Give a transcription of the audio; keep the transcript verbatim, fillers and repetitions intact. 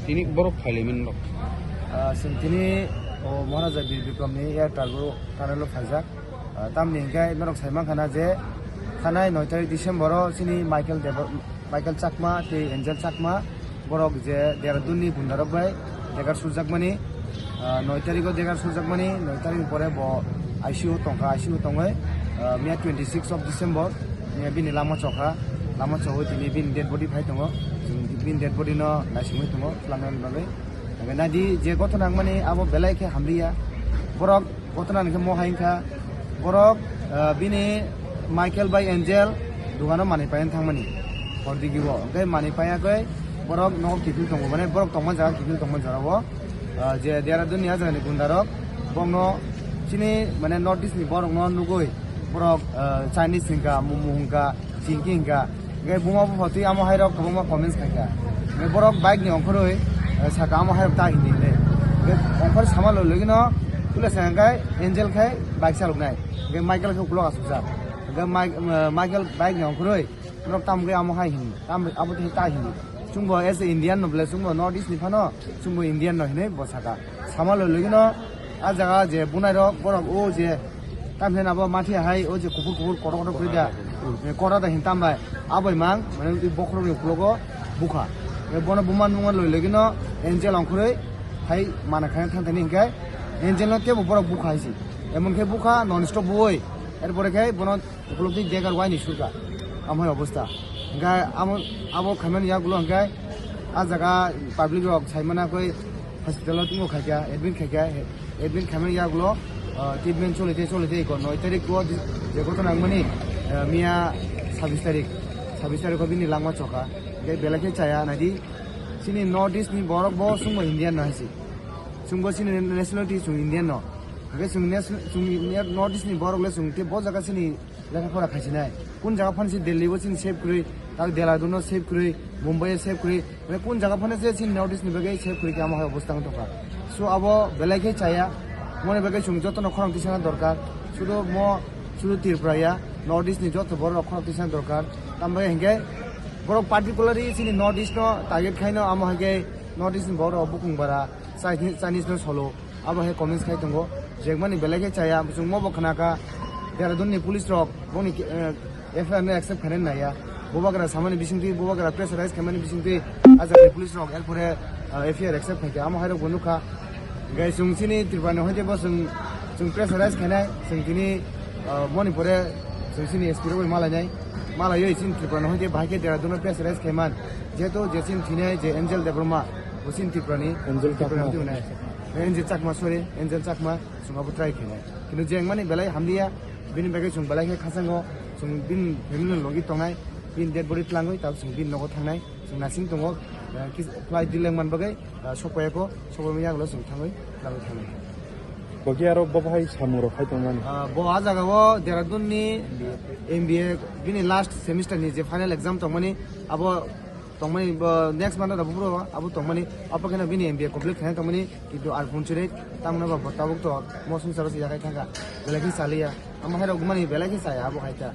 Tini borok phailaimani rok. Ah, chwng tini, o, Maharaja Bir Bikramni air cargo tunnel-o phaijak. Ah, tamni hinkhe norok sai mankha na je thanai noi tarik December-o chini Michael Debor-, Michael Chakma tei Angel Chakma borok je Dehradun-ni gundarok bai degar surjakmani, ah, noi tarikgo degar surjakmani, noi tarikni pore bo I C U tongkha, I C U tongwi, ah, miya twenty six of December, miya bini lama chokha, lama chogwi tini bini dead body phai tongo, chwng bini dead body no naisingwi tongo, twlangnani bagwi. Hingkhe naidi je gothona wngmani abo belai khe hamliya, borok gothona hinkhe mo hai wngkha, borok, ah, bini Michael bai Angel dogano manwi paina thangmani hor digi o. Hingkhe manwi paiya khe borok nogo kiphil tongo, mane borok tongma jaga kiphil tongma jora o, ah, je Dehradun ni ah jagani gunda rok bokno chini mane North East ni borok no nugwi borok, ah, Chinese hinkha, momo hinkha, chingki hinkha. Hingke buma bupha twi amo hai rok kwbangma comments khaikha. Hingke borok bike ni ongkhorwi, eh, saka amo hai rok ta hindi hindi. Hingke ongkhor sama loi logino pula sa hingke Angel khai bike saloknai. Hingke Michael khe ukulok asukjak. Hingke Mike-, eh, Michael bike ni ongkhorwi norok tam hingke amo hai hindi. Tam abo tei ta hindi. Chwngbo as a Indian no bole chwngbo North East ni phano chwngbo Indian no hinwi bo saka. Sama loi logino ah jaga je bunai rok borok o je tamni abo mathi hai o je kuphur kuphur kotor kotor kwrwi da. Hmm. Eh, kotor da hin tambai abai mang mane i bokhorok ni uklogo bukha. Eh, bono buma nungma loi logino Angel ongkhorwi hai mana khaina thang thani hinkhe Angel no kebo borok bukha hai si. Emon khe bukha non stop bui. Er pore khe bono Ukulok twi degar waini surka, amo hai obostha. Hingkhe amo, abo khaimani yagulo hingkhe ah jaga public rok saimana koi hospital o tongmo khaikha, admit khaikha, admit khaimani yagulo, ah, treatment choli tei choli tei ko noi tarik o di-, je gothona wngmani, ah, miya sabis tarik, sabis tarik o bini langma chokha. Hingkhe belai khe chaya naidi, chini North East ni borok bo chwngbo Indian no hai se. Chwngbo chini nationality chwng Indian no. Hingkhe chwng nation-, chwng North East ni borok le chwng tei bo jaga chini lekha pora khaisinai. Kun jaga phano se Delhi o chini save kwrwi, tak Dehradun o save kwrwi, Mumbai o save kwrwi. Mane kun jaga phano se chini North East ni bagwi save kwrwi khe amo hai obostha wng tongkha. So abo belai khe chaya. Moni bagwi chwng jotono khorang tisana dorkar. Sudu mo, sudu Tripura ya, North East ni joto borok rok khorang tisana dorkar. Tamo bagwi hinkhe borok particularly chini North East no target khaino amo hai khe North East ni borok rok bukung bara Chinese, Chinese no solo. Abo hai comments khai tongo. Jekmani belai khe chaya, chwng mo bo khna kha. Dehradun ni police rok boni, eh, F I R no accept khainani naiya. Bubagra samani bisingtwi, bubagra pressurize khaimani bisingtwi, ah jagani police rok, er pore, ah, F I R accept khaikha. Amo hai rok bo nukha. Gai chwng chini Tripura ni hoite bo chwng, chwng pressurize khainai, chwng tini, ah, moni pore chwng chini S P rok bai malainai. Malaiwi chini Tripura ni hoite bahai khe Dehradun no pressurize khaiman. Jehetu je chini thinai je Angel Debbarma, bo chini Tripura ni, Angel Tripura ni Chakma. Hoite bo nai. Angel Chakma, sorry, Angel Chakma, chwng abo try khainai. Kintu jengmani belai hamliya, bini bagwi chwng belai khe khachango, chwng bini family ni logi tongnai, bini dead body twlangwi, tabuk chwng bini nogo thangnai, chwng nasing tongo, eh, kis-, flight delay wngmani bagwi, eh, sokpaiya kho, sokpaiya yagulo chwng thangwi, twlangwi thangnai. Bogi aro bo bahai samung rok khai tongmani. Ah, bo ah jaga o Dehradun ni M B A bini last semester ni je final exam tongmani, abo tongmani, bo next month o da buphuru abo tongmani, abo kheno bini M B A complete khaina tongmani, kintu ar phunchiri tamno ba bo tabuk to mo songcharo se yakhai thangkha, belai khe chaliya, amo hai rok mani belai khe chaya abo hai ta.